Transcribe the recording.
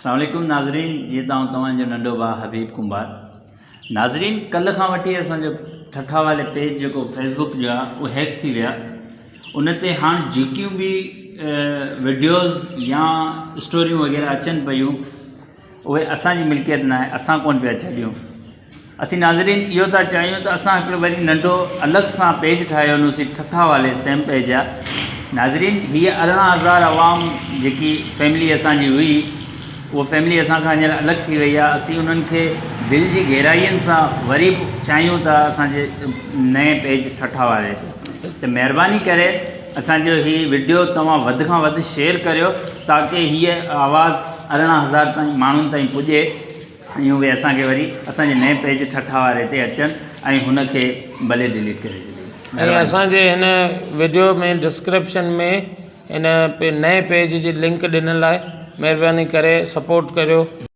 اسلام عليڪم ناظرين جي ته آئون توهان جو ننڍو ڀاء حبيب ڪنڀار ناظرين ڪلهه کان وٺي اسان جو ٺٺا والي پيج جيڪو فيسبوڪ جو آهي اهو هيڪ ٿي ويا ان تي هاڻ جيڪيون به وڊيوز يا اسٽوريون وغيره اچن پيون اهي اسان جي ملڪيت ناهي اسان ڪون پيا ڇڏيون اسين ناظرين اهو ٿا چاهيون ته اسان هڪڙو وري ننڍو الڳ سان پيج ٺاهيو هنوسين ٺٺا والي سيم پيج آ ناظرين هيء 18 هزار عوام جيڪي فيملي اسان جي هئي اهو فيملي اسان کان هينئر الڳ ٿي وئي آ اسين انهن کي دل جي گهرائين سان وري به چاهيون ٿا اسان جي نئين پيج ٺٺا واري تي ته مهرباني ڪري اسان جو هي وڊيو توهان وڌ کان وڌ شيئر ڪريو تاڪه هيء آواز 18 هزار تائين ماڻهن تائين پڄي ۽ اهي اسان کي وري اسان جي نئين پيج ٺٺا واري تي اچن ۽ هن کي ڀلي ڊليٽ ڪري ڇڏين. ۽ اسان جي هن وڊيو ۾ ڊسڪرپشن ۾ هن نئين پيج جي لنڪ ڏنل آهي مهرباني ڪري سپورٽ ڪريو.